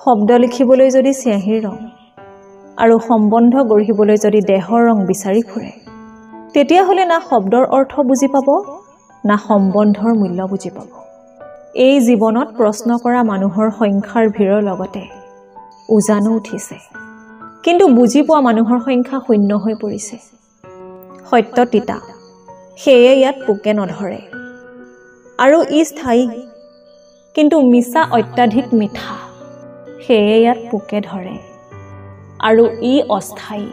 শব্দ লিখিবলৈ যদি চিয়াঁহীৰ ৰং আৰু সম্বন্ধ গঢ়িবলৈ যদি দেহৰ ৰং বিচাৰি ফুৰে, তেতিয়াহ'লে না শব্দৰ অৰ্থ বুজি পাব, না সম্বন্ধৰ মূল্য বুজি পাব। এই জীৱনত প্ৰশ্ন কৰা মানুহৰ সংখ্যাৰ ভিৰৰ লগতে উজানো উঠিছে, কিন্তু বুজি পোৱা মানুহৰ সংখ্যা শূন্য হৈ পৰিছে। সত্য তিতা, সেয়ে ইয়াত পোকে নধৰে আৰু ই স্থায়ী, কিন্তু মিছা অত্যাধিক মিঠা, সেয়ে ইয়াত পোকে ধৰে আৰু ই অস্থায়ী।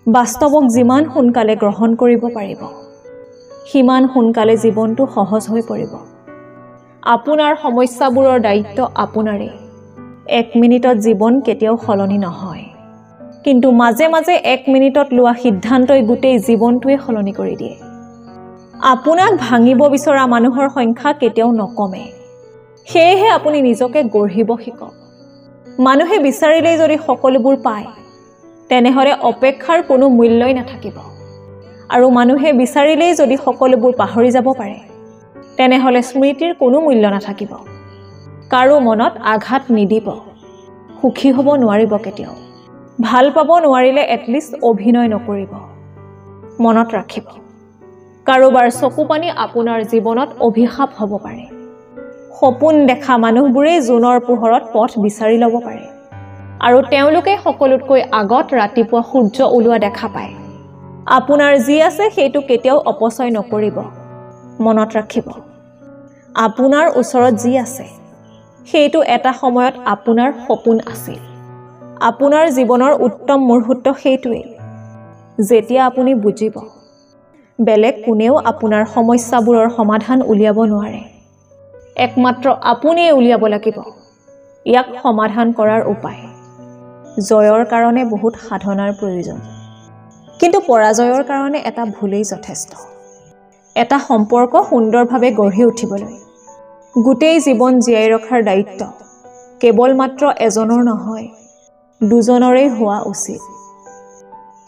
বাস্তৱক যিমান সোনকালে গ্ৰহণ কৰিব পাৰিব, সিমান সোনকালে জীৱনটো সহজ হৈ পৰিব। আপোনাৰ সমস্যাবোৰৰ দায়িত্ব আপোনাৰেই। এক মিনিটত জীৱন কেতিয়াও সলনি নহয়, কিন্তু মাজে মাজে এক মিনিটত লোৱা সিদ্ধান্তই গোটেই জীৱনটোৱে সলনি কৰি দিয়ে। আপোনাক ভাঙিব বিচৰা মানুহৰ সংখ্যা কেতিয়াও নকমে, সেয়েহে আপুনি নিজকে গঢ়িব শিকক। মানুহে বিচাৰিলেই যদি সকলোবোৰ পায়, তেনেহ'লে অপেক্ষাৰ কোনো মূল্যই নাথাকিব, আৰু মানুহে বিচাৰিলেই যদি সকলোবোৰ পাহৰি যাব পাৰে, তেনেহ'লে স্মৃতিৰ কোনো মূল্য নাথাকিব। কাৰো মনত আঘাত নিদিব, সুখী হ'ব নোৱাৰিব কেতিয়াও। ভাল পাব নোৱাৰিলে এটলিষ্ট অভিনয় নকৰিব। মনত ৰাখিব, কাৰোবাৰ চকুপানী আপোনাৰ জীৱনত অভিশাপ হ'ব পাৰে। সপোন দেখা মানুহবোৰেই জোনৰ পোহৰত পথ বিচাৰি ল'ব পাৰে, আৰু তেওঁলোকে সকলোতকৈ আগত ৰাতিপুৱা সূৰ্য ওলোৱা দেখা পায়। আপোনাৰ যি আছে সেইটো কেতিয়াও অপচয় নকৰিব। মনত ৰাখিব, আপোনাৰ ওচৰত যি আছে সেইটো এটা সময়ত আপোনাৰ সপোন আছিল। আপোনাৰ জীৱনৰ উত্তম মুহূৰ্ত সেইটোৱেই, যেতিয়া আপুনি বুজিব বেলেগ কোনেও আপোনাৰ সমস্যাবোৰৰ সমাধান উলিয়াব নোৱাৰে, একমাত্ৰ আপুনিয়ে উলিয়াব লাগিব ইয়াক সমাধান কৰাৰ উপায়। জয়ৰ কাৰণে বহুত সাধনাৰ প্ৰয়োজন, কিন্তু পৰাজয়ৰ কাৰণে এটা ভুলেই যথেষ্ট। এটা সম্পৰ্ক সুন্দৰভাৱে গঢ়ি উঠিবলৈ গোটেই জীৱন জীয়াই ৰখাৰ দায়িত্ব কেৱল মাত্ৰ এজনৰ নহয়, দুজনৰেই হোৱা উচিত।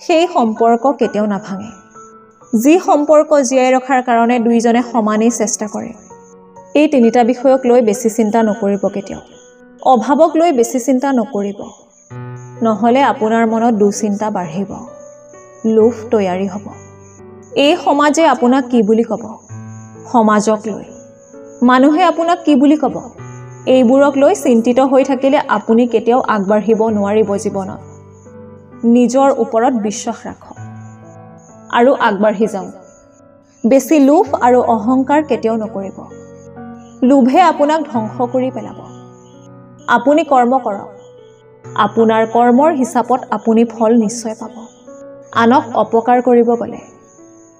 সেই সম্পৰ্ক কেতিয়াও নাভাঙে, যি সম্পৰ্ক জীয়াই ৰখাৰ কাৰণে দুইজনে সমানেই চেষ্টা কৰে। এই তিনিটা বিষয়ক লৈ বেছি চিন্তা নকৰিব কেতিয়াও। অভাৱক লৈ বেছি চিন্তা নকৰিব, নহ'লে আপোনাৰ মনত দুচিন্তা বাঢ়িব, লোভ তৈয়াৰী হ'ব। এই সমাজে আপোনাক কি বুলি ক'ব, সমাজক লৈ মানুহে আপোনাক কি বুলি ক'ব, এইবোৰক লৈ চিন্তিত হৈ থাকিলে আপুনি কেতিয়াও আগবাঢ়িব নোৱাৰিব জীৱনত। নিজৰ ওপৰত বিশ্বাস ৰাখক আৰু আগবাঢ়ি যাওক। বেছি লোভ আৰু অহংকাৰ কেতিয়াও নকৰিব, লোভে আপোনাক ধ্বংস কৰি পেলাব। আপুনি কৰ্ম কৰক, আপোনাৰ কৰ্মৰ হিচাপত আপুনি ফল নিশ্চয় পাব। আনক অপকাৰ কৰিব গ'লে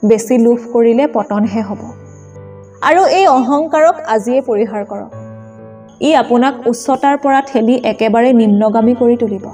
বেছি লোভ কৰিলে পতনহে হ'ব। আৰু এই অহংকাৰক আজিয়ে পৰিহাৰ কৰক, ই আপোনাক উচ্চতাৰ পৰা ঠেলি একেবাৰে নিম্নগামী কৰি তুলিব।